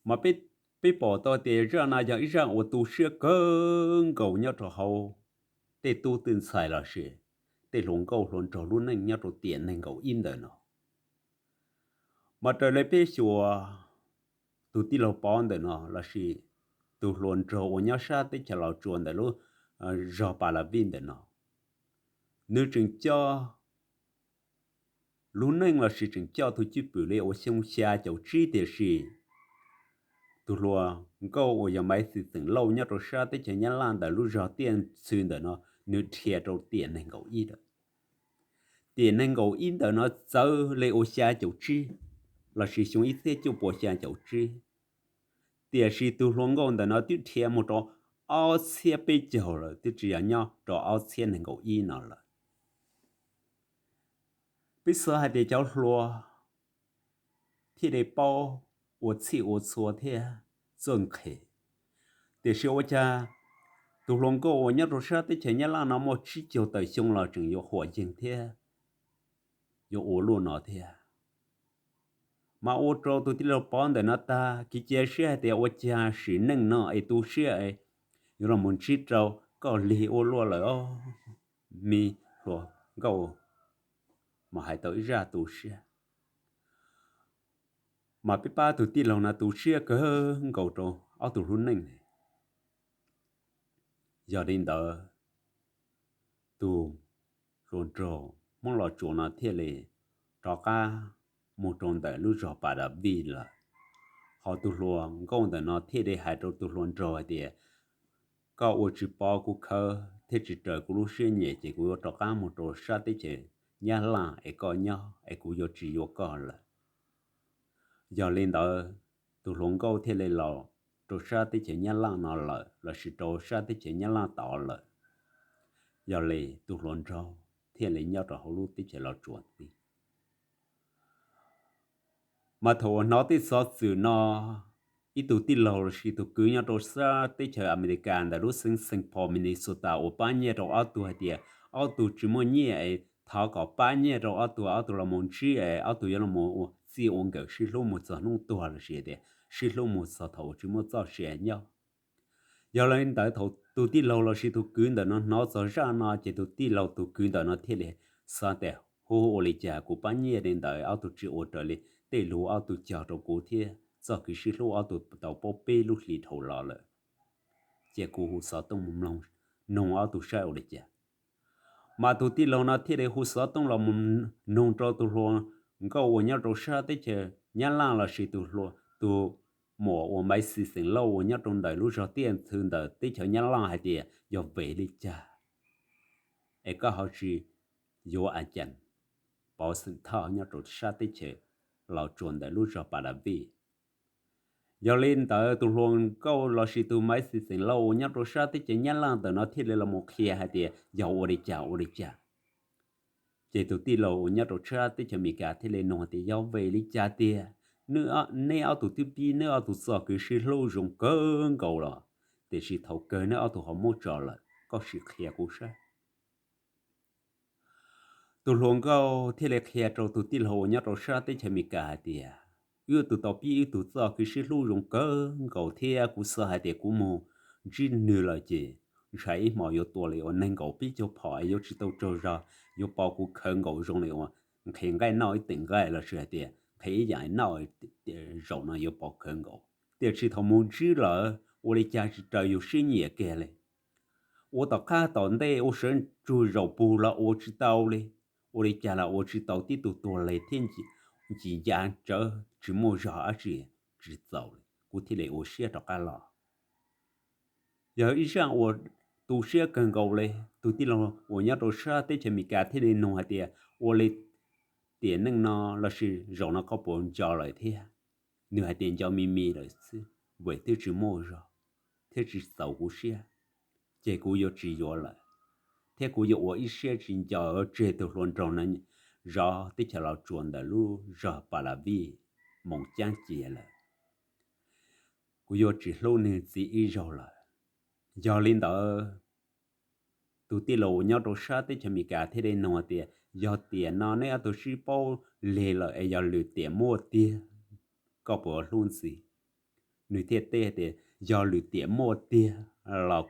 Mas peb, peb pom tau tias zaj no yog ib zaj uas tu siab kawg nkaus nyob rau hauv tej tub tej ntxhais lossis tej hluas nkauj hluas nraug lub neej nyob rau tiam nees nkaum ib ntawm no. Mas raws li peb xyuas tus tij laug Pov ntawm no lossis tus hluas nraug uas nyob sab teb chaws Los Tsuas ntawm lub zog Pas Las Vij ntawm no, nws tseem coj lub neej lossis tseem coj tus cwj pwm li uas xyoo xya caum tsib, tiam sis tus hluas nkauj uas yog Maiv Xis Xeem Lauj nyob rau sab teb chaws Nyab Laj ntawm lub zog Tiaj Ntxhw ntawm no, nws dhia rau tiam nees nkaum ib lawm. Tiam nees nkaum ib ntawm no txawv li uas xya caum tsib lossis xyoo ib txhiab cuaj puas xya caum tsib, tiam sis tus hluas nkauj ntawm no twb dhia mus rau ob txhiab peb caug lawm, twb tsis yog nyob rau ob txhiab nees nkaum ib no lawm. Peb xav hais tias cov hluas thiaj li paub ua txhij ua txhua thiab txawj nqhis, tiam sis ua cas tus hluas nkauj uas nyob rau sab teb chaws Nyab Laj no muaj tsib caug tawm xyoo los tseem yuav huam yeeg thiab yuav ua luaj no thiab. Mas ua rau tus tij laug Pov ntawm no tag kev cia siab hais tias ua cas sim neej no es tu siab es yuav los mus ntsib rau koj lig ua luaj lawm os, me hluas nkauj. Mas hais tau ib zaj tu siab, mas peb pab tus tij laug no tu siab kawg nkaus rau ob tug lub neej. Yog li ntawd, tus hluas nraug Hmoob Los Tsuas no thiaj li rov qab mus rau ntawm lub zog Pas Las Vij lawm. Ho tus hluas nkauj ntawm no thiaj li hais rau tus hluas nraug hais tias, koj ua tsis pov kuv khawv thiab tsis raws kuv lub siab nyiam ces kuv yuav rov qab mus rau sab teb chaws Nyab Laj es koj nyob es kuv yuav tsis yuav koj lawm. Yog li ntawd, tus hluas nkauj thiaj li los rau sab teb chaws Nyab Laj no lawm lossis rau sab teb chaws Nyab Laj tod lawm. Yog li tus hluas nraug thiaj li nyob rau hauv lub teb chaws Los Tsuas tib. Mas thaum uas hnov tej xov xwm no, ib tug tij laug lossis tus kwv nyob rau sab teb chaws Amelikas ntawm lub xeev Saint Paul Minnesota uas pab nyiaj rau ob tug hais tias ob tug tsis muaj nyiaj es thov kom pab nyiaj rau ob tug, ob tug los mus ntsib es ob tug yuav los mus ua txij ua nkawm sib hlub mus txog hnub tuag lossis tias sib hlub mus txog thaum uas tsis muaj txoj sia nyob. Yog li ntawd thaum tus tij laug lossis tus kwv ntawm no hnov txog zaj no ces tus tij laug tus kwv ntawm no thiaj li xav tias hu ua li cas kuv pab nyiaj li ntawd ob tug tsis ua raws li tej lus ob tug cog rau kuv thiab txoj kev sib hlub ob tug tau paub peb lub hlis dhau los lawm. Ces kuv hu xov tooj mus mloog, noog ob tug saib ua li cas. Mas tus tij laug no thiaj li hu xov tooj los mus noog rau tus hluas nkauj uas nyob rau sab teb chaws Nyab Laj lossis tus hluas, tus muam uas Maiv Xis Xeem Lauj uas nyob rau ntawm lub zog Tiaj Ntxhw ntawm teb chaws Nyab Laj hais tias yog vim li cas es koj ho tsis yuav a cas Pov Xeem Thoj nyob rau sab teb chaws Los Tsuas ntawm lub zog Pas Las Vij. Yog li ntawd tus hluas nkauj lossis tus Maiv Xis Xeem Lauj uas nyob rau sab teb chaws Nyab Laj ntawm no thiaj li los mus qhia hais tias yog ua li cas ua li cas. Ces tus tij laug uas nyob rau sab teb chaws Amelikas thiaj li nug tias yog vim li cas tiag, neb ob tug twb pib neb ob tug txoj kev sib hlub zoo kawg nkaus los, tiam sis thaum kawg neb ob tug ho muab tso lawm, koj sim qhia kuv saib. Tus hluas nkauj thiaj li qhia rau tus tij laug uas nyob rau sab teb chaws Amelikas hais tias wb tus tau pib wb tug txoj kev sib hlub zoo kawg nkaus thiab kuv xav hais tias kuv mus ntsib nws lawm ces ntshai ib hmos yuav tua li uas nees nkaum peb caug phom es yuav tsis tau tsaug zog, yuav pov kuv khawv nkaus zoo li uas nqhis nqaij noj ib teem nqaij lossis hais tias nqhis ib yam noj, zaum no yuav pov khawv nkaus. Tiam sis thaum mus ntsib lawm ua li cas tsis raws yus siab nyiam kiag li. Ua tom qab tom ntej ua sawv tsuag zaum pug los ua tsis tau li, ua li cas los ua tsis tau, tib tug tuag li thiab nci ncav tsawv tsis muaj zog dab tsi, tsis txaus li, kuv thiaj li ua siab rov qab los. Yog ib zaj uas tu siab kawg nkaus li. Tus tij laug uas nyob rau sab teb chaws Amelikas thiaj li nug hais tias ua li tiam neej no lossis zaum no koj puas nco lawm thiab? Nws hais tias nco me me lawm xwb, vim twb tsis muaj zog thiab tsis txaus kuv siab, ces kuv yuav tsis yuav lawm, thiab kuv yuav ua ib siab tsis nco tseg tus hluas nraug no zov teb chaws Los Tsuas ntawm lub zog Pas Las Vij mus caab cia lawm. Kuv yuav tsis hlub nws txiv ib zaug lawm. Yog li ntawd, tus tij laug uas nyob rau sab teb chaws Amelikas thiaj li nug tias yog tiam no neb ob tug sib paub lig lawm es yog lwm tiam muaj tiag, koj puas hlub ntxiv? Nws thiaj teb tias yog lwm tiam muaj tiag los